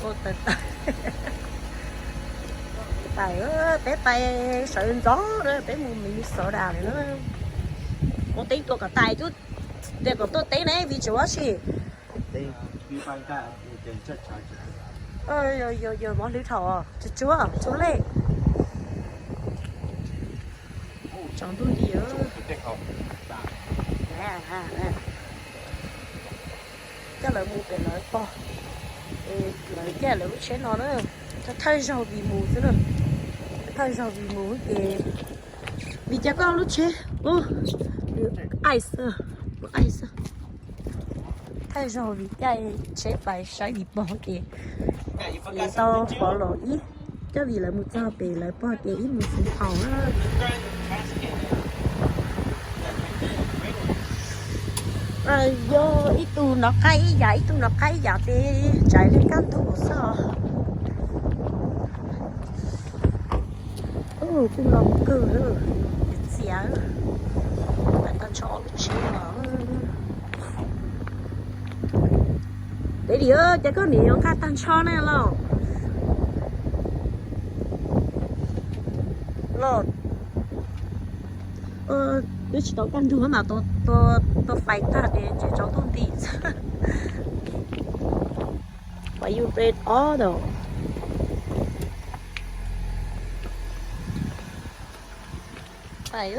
Ua tawv tawv. Pais, peb pais sawv ntxov na, peb mus Minnesota lawm na. Ua teeb tuaj kom tag cub, tias kom tuaj teb ne vim tsis ua si. Yog, yog, mov hlwb thaum tsuag tsuag, tsuag lej. Tsaus ntuj li. Coj lawv mus pem lawv pog, lawv caij lawv lub tsheb no na. Thawj zaug vim mus xwb na, thawj zaug vim mus ces, vim cas koj lub tsheb ua ice, ua ice. Thawj zaug vim caij tsheb pais saib vim pog ces, vim tau qhov los ib, coj vim lawv mus txog pem lawv pog tias ib mus xwb thaum na. Yog ib tug nov qab ib yam, ib tug nov qab ib yam ces tsaiv li kaj ntug xwb os. Kuj los kawg, txias, tag nrho lub tsheb os. Dej dim, cas koj niam yuav nqaj tag nrho ne los? Los, twb tsis tau kaj ntug mas tua fais tag ces tseem tsaus ntuj nti. Why you red all though? Pais,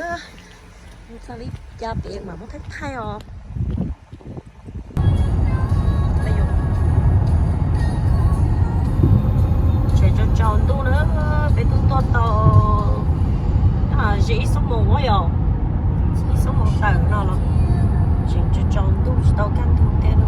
mus txog li cas pem mam muab thaij thaij os. Tseem tsaus ntuj na, peb twb tuaj tau ze ib xuab moos yom, ib xuab moos tawm no los tseem tsaus ntuj tsis tau kaj ntug thiab.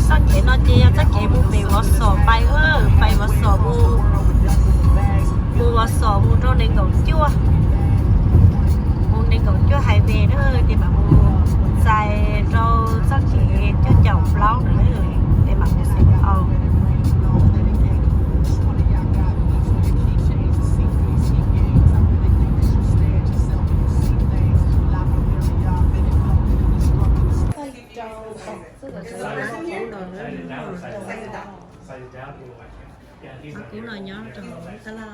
Txoj kev no ces yog txoj kev mus pem Wausau, pais, pais Wausau mus, mus Wausau mus rau nees nkaum cuaj, mus nees nkaum cuaj highway na, ces mam mus txais rau txoj kev cuaj caum plaub na, ces mam mus Saint Paul. Qhov kub no nyob rau tab laj.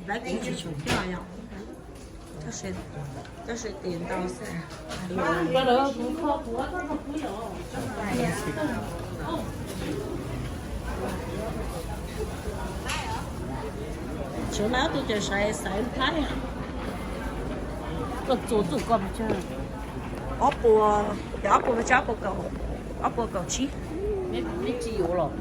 Lawv kuv tsis tsum coj yom, coj sawv tes ntau xwb. Tsov na, tus cawm saiv xaiv Thaib. Koj txua txuj koj pes tsawg? Ob puas, cov ob puas pes tsawg, ob puas kaum, ob puas kaum tsib. Neb tsis yuav los?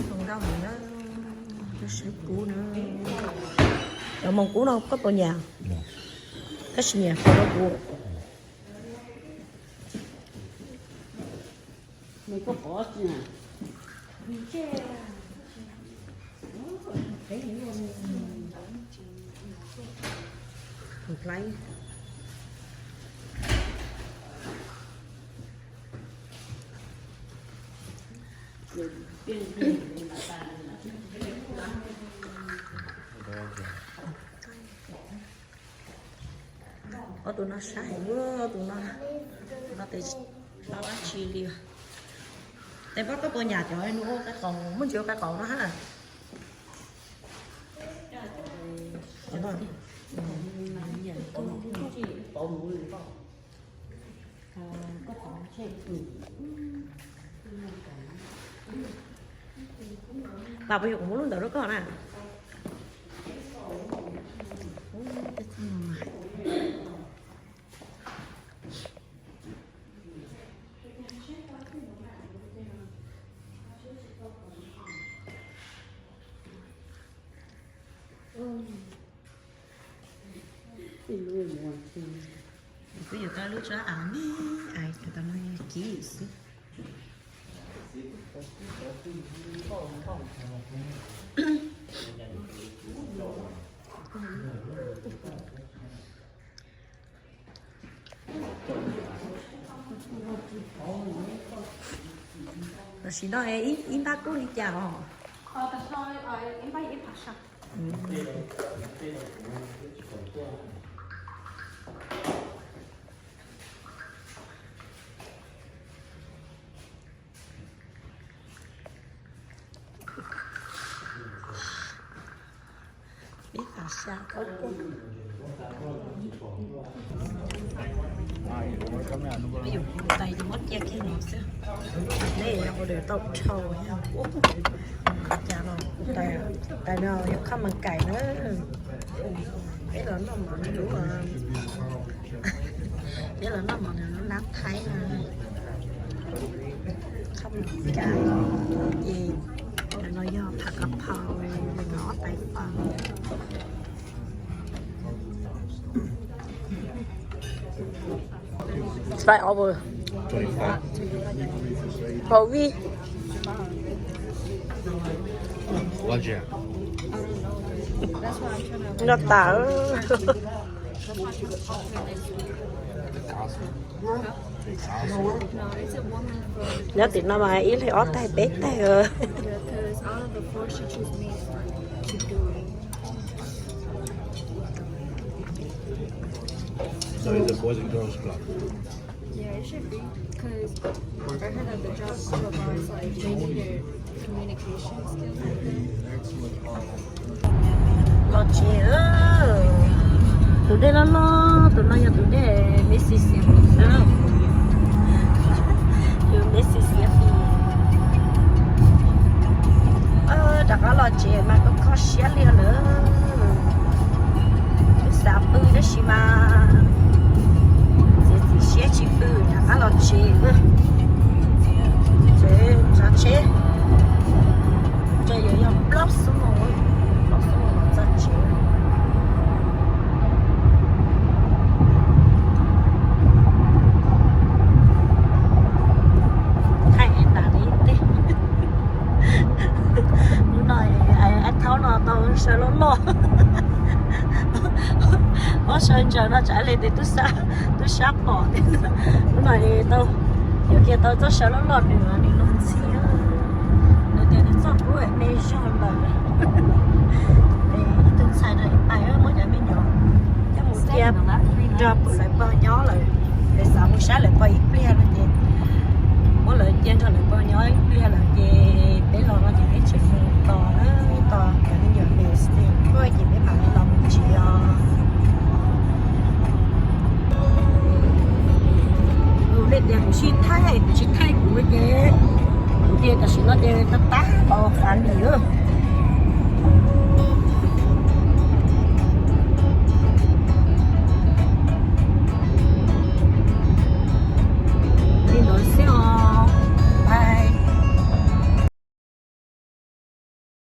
Zoo nkauj heev na, cov saiv kub na. Cov moos kub no koj puas nyiam? Tab sis nyiam qhov no kuv. Ob tug no sab heev, ob tug no, no tes tsis tau dab tsi li. Tes pab koj puas nyiam cov nws ua qaib qaum, muaj ntsis ua qaib qaum no hab. Los puas yog kuv muab lub ntawd rau koj na? Kuv yuav tau lub tsob av ne, tau no kiv xwb. Tam sim no ib npab kub li cas os? Peb fav xya. Tais muab cia kiag no xwb. Neb ua dawm tau dhau. Cas los tais no yog khob mas kais na. Peb los noj mov nws lub, peb los noj mov nws lub nab thaib na. Khob mas kais, ces no yog pham ka phau, ob tais fab. Five over. Twenty-five. Khẩu vị. Noj tas. Nyob tim no mas ib leeg ob tais peb tais. So it's a boys and girls club. Yeah, it should be, 'cause I heard that the job supervisor is like training their communication skills. Los tsev. Tus dej loj loj, tus no yog tus dej Mississippi. Tus Mississippi. Rov qab los tsev mas koj kho siab li lawm. Twb xav pw tab sis mas txiav txim siab tsis pw, rov qab los tsev. Tsev, tsav tsheb. Ces yuav yog plaub xuab moos, plaub xuab moos los txog tsev. Thaij tas li tej. Hnub no Ab Thaub no tau saw loj loj. Ob saw ntsaws no tsam li tes tub sab pom. Hnub no tau yuav kiag tau txoj saw loj loj nws, nws luag ntxhi. Nws tias nws txoj kub me zog lawm. Ib tug ntxhais rau ib pais muab cov me nyuam coj mus cia nrog lawv pog nyob lawm. Lawv xav mus saib lawv pog ib pliag no ces muab lawv cia nrog lawv pog nyob ib pliag lawm ces peb los no ces peb tseem mus tos, tos cov me nyuam tes tuaj ces peb mam li los mus tsev os.